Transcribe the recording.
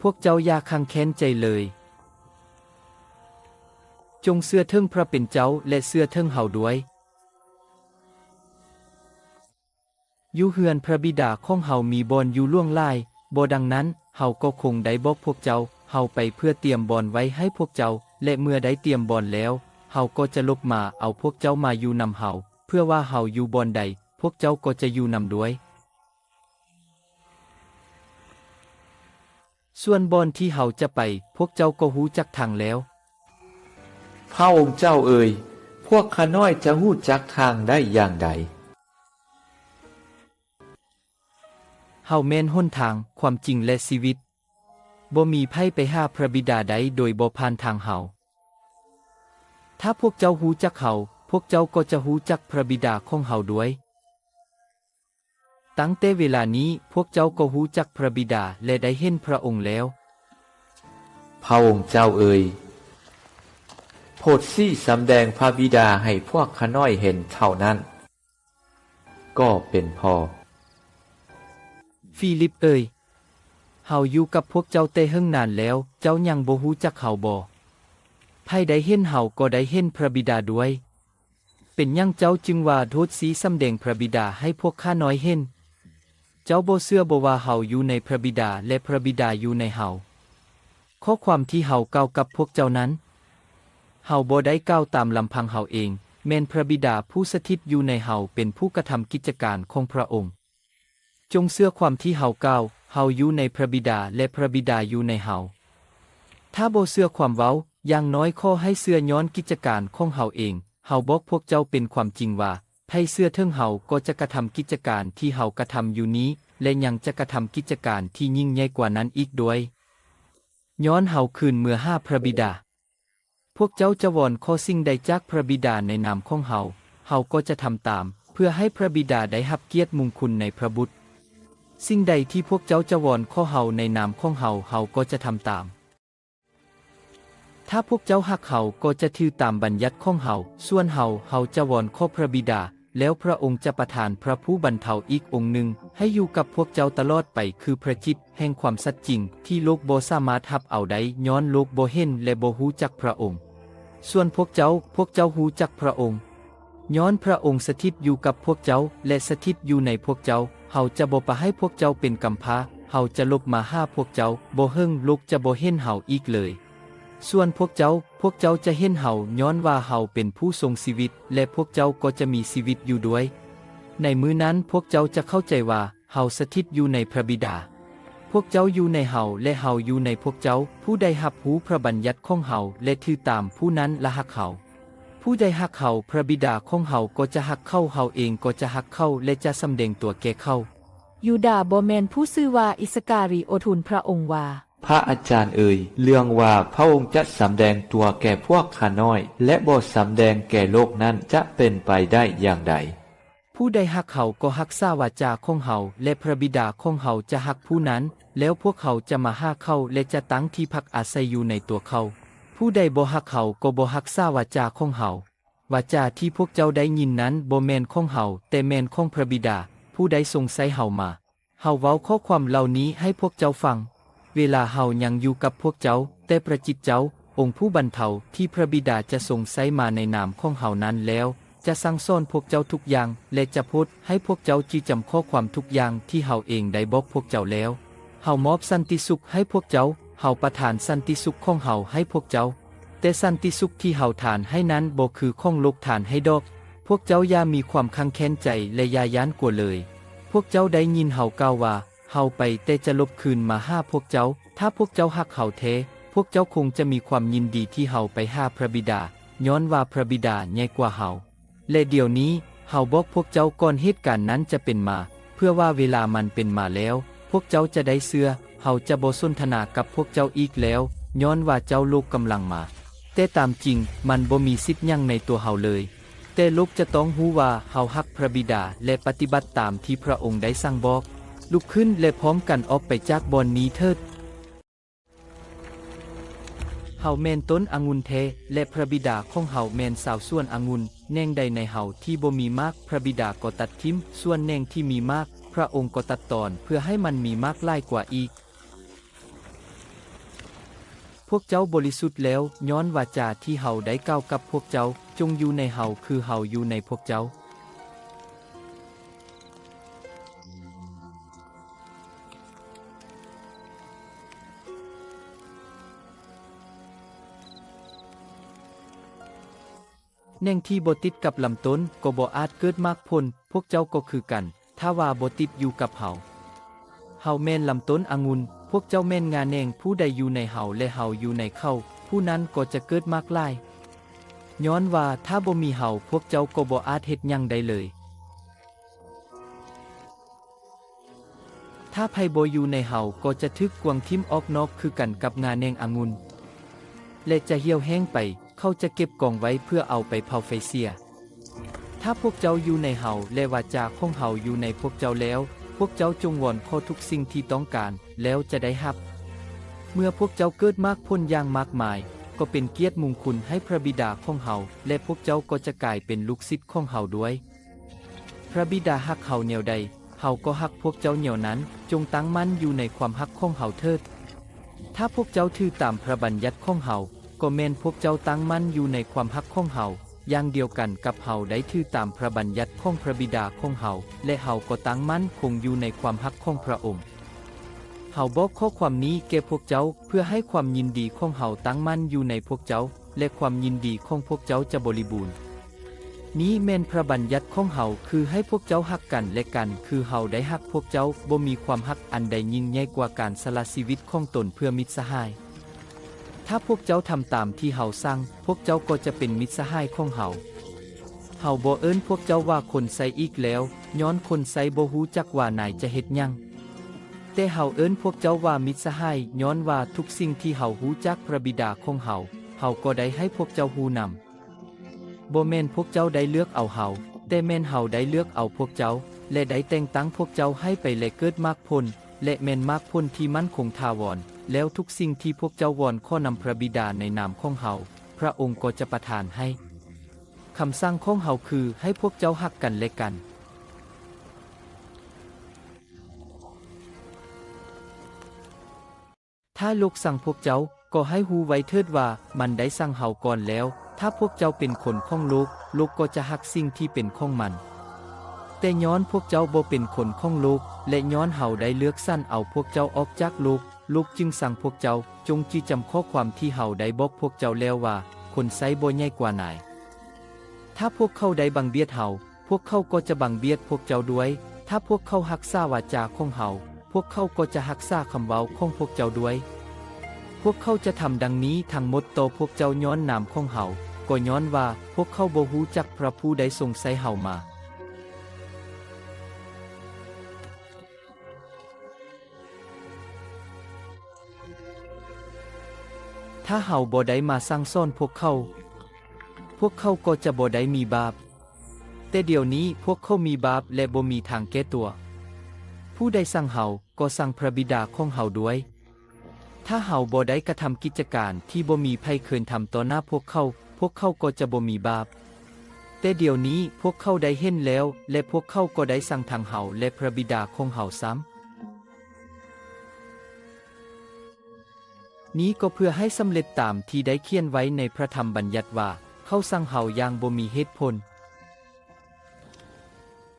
ພວກເຈົ້າຢ່າຄັງແຄ້ນໃຈເລີຍ. ຈົ່ງເຊື່ອເຖິງພຣະເປັນເຈົ້າ ແລະ ເຊື່ອເຖິງເຮົາດ້ວຍ. ຢູ່ເຮືອນພຣະບິດາຂອງເຮົາມີບ່ອນຢູ່ຫຼວງຫຼາຍ, ບໍ່ດັ່ງນັ້ນ, ເຮົາກໍຄົງໄດ້ບອກພວກເຈົ້າ. ເຮົາໄປເພື່ອຕຽມບ່ອນໄວ້ໃຫ້ພວກເຈົ້າ, ແລະ ເມື່ອໄດ້ຕຽມບ່ອນແລ້ວ, ເຮົາກໍຈະຫຼົບມາເອົາພວກເຈົ້າມາຢູ່ນຳເຮົາ, ເພື່ອວ່າເຮົາຢູ່ບ່ອນໃດ, ພວກເຈົ້າກໍຈະຢູ່ນຳດ້ວຍ. ສ່ວນບ່ອນທີ່ເຮົາຈະໄປ, ພວກເຈົ້າກໍຮູ້ຈັກທາງແລ້ວ. ພຣະອົງເຈົ້າເອີຍ, ພວກຂ້ານ້ອຍຈະຮູ້ຈັກທາງໄດ້ຢ່າງໃດ? ເຮົາແມ່ນຫົນທາງ, ຄວາມຈິງ ແລະ ຊີວິດ. ບໍ່ມີໃຜໄປຫາພຣະບິດາໄດ້ໂດຍບໍ່ຜ່ານທາງເຮົາ. ຖ້າພວກເຈົ້າຮູ້ຈັກເຮົາ, ພວກເຈົ້າກໍຈະຮູ້ຈັກພຣະບິດາຂອງເຮົາດ້ວຍ. ຕັ້ງແຕ່ເວລານີ້ພວກເຈົ້າກໍຮູ້ຈັກພຣະບິດາ ແລະ ໄດ້ເຫັນພຣະອົງແລ້ວ. ພຣະອົງເຈົ້າເອີຍ, ໂປດຊິສຳແດງພຣະບິດາໃຫ້ພວກຂ້ານ້ອຍເຫັນເທົ່ານັ້ນກໍເປັນພໍ. ຟີລິບເອີຍ, ເຮົາຢູ່ກັບພວກເຈົ້າແຕ່ເຫິງນານແລ້ວ, ເຈົ້າຍັງບໍ່ຮູ້ຈັກເຮົາບໍ? ໃຜໄດ້ເຫັນເຮົາກໍໄດ້ເຫັນພຣະບິດາດ້ວຍ. ເປັນຫຍັງເຈົ້າຈຶ່ງວ່າໂປດຊິສຳແດງພຣະບິດາໃຫ້ພວກຂ້ານ້ອຍເຫັນ? ເຈົ້າບໍ່ເຊື່ອບໍວ່າເຮົາຢູ່ໃນພຣະບິດາ ແລະ ພຣະບິດາຢູ່ໃນເຮົາ? ຂໍ້ຄວາມທີ່ເຮົາກ່າວກັບພວກເຈົ້ານັ້ນ, ເຮົາບໍ່ໄດ້ກ່າວຕາມລຳພັງເຮົາເອງ, ແມ່ນພຣະບິດາຜູ້ສະຖິດຢູ່ໃນເຮົາເປັນຜູ້ກະທຳກິດຈະການຂອງພຣະອົງ. ຈົ່ງເຊື່ອຄວາມທີ່ເຮົາກ່າວ, ເຮົາຢູ່ໃນພຣະບິດາ ແລະ ພຣະບິດາຢູ່ໃນເຮົາ. ຖ້າບໍ່ເຊື່ອຄວາມເວົ້າ, ຢ່າງໜ້ອຍຂໍໃຫ້ເຊື່ອຍ້ອນກິດຈະການຂອງເຮົາເອງ. ເຮົາບອກພວກເຈົ້າເປັນຄວາມຈິງວ່າ, ໃຜເຊື່ອເຖິງເຮົາກໍຈະກະທຳກິດຈະການທີ່ເຮົາກະທຳຢູ່ນີ້ ແລະ ຍັງຈະກະທຳກິດຈະການທີ່ຍິ່ງໃຫຍ່ກວ່ານັ້ນອີກດ້ວຍ, ຍ້ອນເຮົາຄືນເມືອຫາພຣະບິດາ. ພວກເຈົ້າຈະວອນຂໍສິ່ງໃດຈາກພຣະບິດາໃນນາມຂອງເຮົາ, ເຮົາກໍຈະທຳຕາມ, ເພື່ອໃຫ້ພຣະບິດາໄດ້ຮັບກຽດມຸງຄຸນໃນພຣະບຸດ. ສິ່ງໃດທີ່ພວກເຈົ້າຈະວອນຂໍເຮົາໃນນາມຂອງເຮົາ, ເຮົາກໍຈະທຳຕາມ. ຖ້າພວກເຈົ້າຮັກເຮົາ, ກໍຈະຖືຕາມບັນຍັດຂອງເຮົາ. ສ່ວນເຮົາ, ເຮົາຈະວອນຂໍພຣະບິດາ, ແລ້ວພຣະອົງຈະປະທານພຣະຜູ້ບັນເທົາອີກອົງໜຶ່ງ ໃຫ້ຢູ່ກັບພວກເຈົ້າຕະຫຼອດໄປ, ຄືພຣະຈິດແຫ່ງຄວາມສັດຈິງ ທີ່ໂລກບໍ່ສາມາດຮັບເອົາໄດ້, ຍ້ອນໂລກບໍ່ເຫັນ ແລະ ບໍ່ຮູ້ຈັກພຣະອົງ. ສ່ວນພວກເຈົ້າ, ພວກເຈົ້າຮູ້ຈັກພຣະອົງ, ຍ້ອນພຣະອົງສະຖິດຢູ່ກັບພວກເຈົ້າ ແລະ ສະຖິດຢູ່ໃນພວກເຈົ້າ. ເຮົາຈະບໍ່ປະໃຫ້ພວກເຈົ້າເປັນກຳພ້າ, ເຮົາຈະຫຼົບມາຫາພວກເຈົ້າ. ບໍ່ເຫິງໂລກຈະບໍ່ເຫັນເຮົາອີກເລີຍ. ສ່ວນພວກເຈົ້າ, ພວກເຈົ້າຈະເຫັນເຮົາ, ຍ້ອນວ່າເຮົາເປັນຜູ້ຊົງຊີວິດ, ແລະ ພວກເຈົ້າກໍຈະມີຊີວິດຢູ່ດ້ວຍ. ໃນມື້ນັ້ນພວກເຈົ້າຈະເຂົ້າໃຈວ່າເຮົາສະຖິດຢູ່ໃນພຣະບິດາ, ພວກເຈົ້າຢູ່ໃນເຮົາ ແລະ ເຮົາຢູ່ໃນພວກເຈົ້າ. ຜູ້ໃດຮັບຮູ້ພຣະບັນຍັດຂອງເຮົາ ແລະ ຖືຕາມ, ຜູ້ນັ້ນລະຮັກເຮົາ. ຜູ້ໃດຮັກເຮົາ, ພຣະບິດາຂອງເຮົາກໍຈະຮັກເຂົາ, ເຮົາເອງກໍຈະຮັກເຂົາ ແລະ ຈະສຳແດງຕົວແກ່ເຂົາ. ຢູດາບໍ່ແມ່ນຜູ້ຊື່ວ່າອິດສະກາຣິໂອດທູນພຣະອົງວ່າ, ພຣະອາຈານເອີຍ, ເລື່ອງວ່າພຣະອົງຈະສຳແດງຕົວແກ່ພວກຂ້ານ້ອຍ ແລະ ບໍ່ສຳແດງແກ່ໂລກນັ້ນ ຈະເປັນໄປໄດ້ຢ່າງໃດ? ຜູ້ໃດຮັກເຮົາກໍຮັກສາວາຈາຂອງເຮົາ, ແລະ ພຣະບິດາຂອງເຮົາຈະຮັກຜູ້ນັ້ນ, ແລ້ວພວກເຮົາຈະມາຫາເຂົາ ແລະ ຈະຕັ້ງທີ່ພັກອາໄສຢູ່ໃນຕົວເຂົາ. ຜູ້ໃດບໍ່ຮັກເຮົາກໍບໍ່ຮັກສາວາຈາຂອງເຮົາ. ວາຈາທີ່ພວກເຈົ້າໄດ້ຍິນນັ້ນບໍ່ແມ່ນຂອງເຮົາ, ແຕ່ແມ່ນຂອງພຣະບິດາ, ຜູ້ໄດ້ຊົງໃຊ້ເຮົາມາ. ເຮົາເວົ້າຂໍ້ຄວາມເຫຼົ່ານີ້ໃຫ້ພວກເຈົ້າຟັງ, ເວລາເຮົາຍັງຢູ່ກັບພວກເຈົ້າ, ແຕ່ພຣະຈິດເຈົ້າ, ອົງຜູ້ບັນເທົາ, ທີ່ພຣະບິດາຈະຊົງໃຊ້ມາໃນນາມຂອງເຮົານັ້ນແລ້ວ, ຈະສັ່ງສອນພວກເຈົ້າທຸກຢ່າງ ແລະ ຈະໂພດໃຫ້ພວກເຈົ້າຈື່ຈຳຂໍ້ຄວາມທຸກຢ່າງທີ່ເຮົາເອງໄດ້ບອກພວກເຈົ້າແລ້ວ. ເຮົາມອບສັນຕິສຸກໃຫ້ພວກເຈົ້າ, ເຮົາປະທານສັນຕິສຸກຂອງເຮົາໃຫ້ພວກເຈົ້າ. ແຕ່ສັນຕິສຸກທີ່ເຮົາທານໃຫ້ນັ້ນບໍ່ຄືຂອງໂລກທານໃຫ້ດອກ. ພວກເຈົ້າຢ່າມີຄວາມຄັງແຄ້ນໃຈ ແລະ ຢ່າຢ້ານກົວເລີຍ. ພວກເຈົ້າໄດ້ຍິນເຮົາກ່າວວ່າ, ເຮົາໄປແຕ່ຈະຫຼົບຄືນມາຫາພວກເຈົ້າ. ຖ້າພວກເຈົ້າຮັກເຮົາແທ້, ພວກເຈົ້າຄົງຈະມີຄວາມຍິນດີທີ່ເຮົາໄປຫາພຣະບິດາ, ຍ້ອນວ່າພຣະບິດາໃຫຍ່ກວ່າເຮົາ. ແລະ ດຽວນີ້ເຮົາບອກພວກເຈົ້າກ່ອນເຫດການນັ້ນຈະເປັນມາ, ເພື່ອວ່າເວລາມັນເປັນມາແລ້ວ, ພວກເຈົ້າຈະໄດ້ເຊື່ອ. ເຮົາຈະບໍ່ສົນທະນາກັບພວກເຈົ້າອີກແລ້ວ, ຍ້ອນວ່າເຈົ້າໂລກກຳລັງມາ. ແຕ່ຕາມຈິງ, ມັນບໍ່ມີສິດຫຍັງໃນຕົວເຮົາເລີຍ. ແຕ່ໂລກຈະຕ້ອງຮູ້ວ່າເຮົາຮັກພຣະບິດາ ແລະ ປະຕິບັດຕາມທີ່ພຣະອົງໄດ້ສັ່ງບອກ. ລຸກຂຶ້ນ ແລະ ພ້ອມກັນອອກໄປຈາກບ່ອນນີ້ເຖີດ. ເຮົາແມ່ນຕົ້ນອະງຸ່ນແທ້ ແລະ ພຣະບິດາຂອງເຮົາແມ່ນຊາວສວນອະງຸ່ນ. ແໜ່ງໃດໃນເຮົາທີ່ບໍ່ມີໝາກ, ພຣະບິດາກໍຕັດຖິ້ມ, ສ່ວນແໜ່ງທີ່ມີໝາກ, ພຣະອົງກໍຕັດຕອນ ເພື່ອໃຫ້ມັນມີໝາກຫຼາຍກວ່າອີກ. ພວກເຈົ້າບໍລິສຸດແລ້ວ ຍ້ອນວາຈາທີ່ເຮົາໄດ້ກ່າວກັບພວກເຈົ້າ. ຈົ່ງຢູ່ໃນເຮົາ ຄືເຮົາຢູ່ໃນພວກເຈົ້າ. ແໜ່ງທີ່ບໍ່ຕິດກັບລຳຕົ້ນກໍບໍ່ອາດເກີດໝາກຜົນ. ພວກເຈົ້າກໍຄືກັນ, ຖ້າວ່າບໍ່ຕິດຢູ່ກັບເຮົາ. ເຮົາແມ່ນລຳຕົ້ນອະງຸ່ນ, ພວກເຈົ້າແມ່ນງາແໜ່ງ. ຜູ້ໃດຢູ່ໃນເຮົາ ແລະ ເຮົາຢູ່ໃນເຂົາ, ຜູ້ນັ້ນກໍຈະເກີດໝາກຫຼາຍ. ຍ້ອນວ່າຖ້າບໍ່ມີເຮົາ, ພວກເຈົ້າກໍບໍ່ອາດເຮັດຫຍັງໄດ້ເລີຍ. ຖ້າໃຜບໍ່ຢູ່ໃນເຮົາ ກໍຈະຖືກກວາງຖິ້ມອອກນອກຄືກັນກັບງາແໜ່ງອະງຸ່ນ ແລະ ຈະຫ່ຽວແຫ້ງໄປ. ເຂົາຈະເກັບກອງໄວ້ເພື່ອເອົາໄປເຜົາໄຟເສຍ. ຖ້າພວກເຈົ້າຢູ່ໃນເຮົາ ແລະ ວາຈາຂອງເຮົາຢູ່ໃນພວກເຈົ້າແລ້ວ, ພວກເຈົ້າຈົ່ງວອນຂໍທຸກສິ່ງທີ່ຕ້ອງການ, ແລ້ວຈະໄດ້ຮັບ. ເມື່ອພວກເຈົ້າເກີດໝາກຜົນຢ່າງມາກມາຍ, ກໍເປັນກຽດມຸງຄຸນໃຫ້ພຣະບິດາຂອງເຮົາ, ແລະ ພວກເຈົ້າກໍຈະກາຍເປັນລູກສິດຂອງເຮົາດ້ວຍ. ພຣະບິດາຮັກເຮົາແນວໃດ, ເຮົາກໍຮັກພວກເຈົ້າແນວນັ້ນ. ຈົ່ງຕັ້ງໝັ້ນຢູ່ໃນຄວາມຮັກຂອງເຮົາເຖີດ. ຖ້າພວກເຈົ້າຖືຕາມພຣະບັນຍັດຂອງເຮົາ, ກໍແມ່ນພວກເຈົ້າຕັ້ງໝັ້ນຢູ່ໃນຄວາມຮັກຂອງເຮົາ, ຢ່າງດຽວກັນກັບເຮົາໄດ້ຖືຕາມພຣະບັນຍັດຂອງພຣະບິດາຂອງເຮົາ, ແລະ ເຮົາກໍຕັ້ງໝັ້ນຄົງຢູ່ໃນຄວາມຮັກຂອງພຣະອົງ. ເຮົາບອກຂໍ້ຄວາມນີ້ແກ່ພວກເຈົ້າ ເພື່ອໃຫ້ຄວາມຍິນດີຂອງເຮົາຕັ້ງໝັ້ນຢູ່ໃນພວກເຈົ້າ, ແລະ ຄວາມຍິນດີຂອງພວກເຈົ້າຈະບໍລິບູນ. ນີ້ແມ່ນພຣະບັນຍັດຂອງເຮົາ, ຄືໃຫ້ພວກເຈົ້າຮັກກັນແລະກັນ, ຄືເຮົາໄດ້ຮັກພວກເຈົ້າ. ບໍ່ມີຄວາມຮັກອັນໃດຍິ່ງໃຫຍ່ກວ່າການສະຫຼະຊີວິດຂອງຕົນເພື່ອມິດສະຫາຍ. ຖ້າພວກເຈົ້າທຳຕາມທີ່ເຮົາສັ່ງ, ພວກເຈົ້າກໍຈະເປັນມິດສະຫາຍຂອງເຮົາ. ເຮົາບໍ່ເອີ້ນພວກເຈົ້າວ່າຄົນໃຊ້ອີກແລ້ວ, ຍ້ອນຄົນໃຊ້ບໍ່ຮູ້ຈັກວ່ານາຍຈະເຮັດຫຍັງ. ແຕ່ເຮົາເອີ້ນພວກເຈົ້າວ່າມິດສະຫາຍ, ຍ້ອນວ່າທຸກສິ່ງທີ່ເຮົາຮູ້ຈາກພຣະບິດາຂອງເຮົາ, ເຮົາກໍໄດ້ໃຫ້ພວກເຈົ້າຮູ້ນຳ. ບໍ່ແມ່ນພວກເຈົ້າໄດ້ເລືອກເອົາເຮົາ, ແຕ່ແມ່ນເຮົາໄດ້ເລືອກເອົາພວກເຈົ້າ, ແລະ ໄດ້ແຕ່ງຕັ້ງພວກເຈົ້າໃຫ້ໄປ ແລະ ເກີດໝາກຜົນ, ແລະ ແມ່ນໝາກຜົນທີ່ໝັ້ນຄົງຖາວອນ. ແລ້ວທຸກສິ່ງທີ່ພວກເຈົ້າວອນຂໍນຳພຣະບິດາໃນນາມຂອງເຮົາ, ພຣະອົງກໍຈະປະທານໃຫ້. ຄຳສັ່ງຂອງເຮົາຄືໃຫ້ພວກເຈົ້າຮັກກັນແລະກັນ. ຖ້າໂລກສັ່ງພວກເຈົ້າ, ກໍໃຫ້ຮູ້ໄວ້ເຖີດວ່າມັນໄດ້ສັ່ງເຮົາກ່ອນແລ້ວ. ຖ້າພວກເຈົ້າເປັນຄົນຂອງໂລກ, ໂລກກໍຈະຮັກສິ່ງທີ່ເປັນຂອງມັນ. ແຕ່ຍ້ອນພວກເຈົ້າບໍ່ເປັນຄົນຂອງໂລກ, ແລະ ຍ້ອນເຮົາໄດ້ເລືອກສັນເອົາພວກເຈົ້າອອກຈາກໂລກ, ໂລກຈຶ່ງຊັງພວກເຈົ້າ. ຈົ່ງຈື່ຈຳຂໍ້ຄວາມທີ່ເຮົາໄດ້ບອກພວກເຈົ້າແລ້ວວ່າ, ຄົນໃຊ້ບໍ່ໃຫຍ່ກວ່ານາຍ. ຖ້າພວກເຂົາໄດ້ບັງບຽດເຮົາ, ພວກເຂົາກໍຈະບັງບຽດພວກເຈົ້າດ້ວຍ. ຖ້າພວກເຂົາຮັກສາວາຈາຂອງເຮົາ, ພວກເຂົາກໍຈະຮັກສາຄຳເວົ້າຂອງພວກເຈົ້າດ້ວຍ. ພວກເຂົາຈະທຳດັ່ງນີ້ທັງໝົດຕໍ່ພວກເຈົ້າຍ້ອນນາມຂອງເຮົາ, ກໍຍ້ອນວ່າພວກເຂົາບໍ່ຮູ້ຈັກພຣະຜູ້ໄດ້ຊົງໃຊ້ເຮົາມາ. ຖ້າເຮົາບໍ່ໄດ້ມາສັ່ງສອນພວກເຂົາ, ພວກເຂົາກໍຈະບໍ່ໄດ້ມີບາບ. ແຕ່ດຽວນີ້ພວກເຂົາມີບາບ ແລະ ບໍ່ມີທາງແກ້ຕົວ. ຜູ້ໃດສັ່ງເຮົາ, ກໍສັ່ງພຣະບິດາຂອງເຮົາດ້ວຍ. ຖ້າເຮົາບໍ່ໄດ້ກະທຳກິດຈະການທີ່ບໍ່ມີໃຜເຄີຍທຳຕໍ່ໜ້າພວກເຂົາ, ພວກເຂົາກໍຈະບໍ່ມີບາບ. ແຕ່ດຽວນີ້ພວກເຂົາໄດ້ເຫັນແລ້ວ, ແລະ ພວກເຂົາກໍໄດ້ສັ່ງທັງເຮົາ ແລະ ພຣະບິດາຂອງເຮົາຊ້ຳ. ນີ້ກໍເພື່ອໃຫ້ສຳເລັດຕາມທີ່ໄດ້ຂຽນໄວ້ໃນພຣະທຳບັນຍັດວ່າ, ເຂົາສັ່ງເຮົາຢ່າງບໍ່ມີເຫດຜົນ.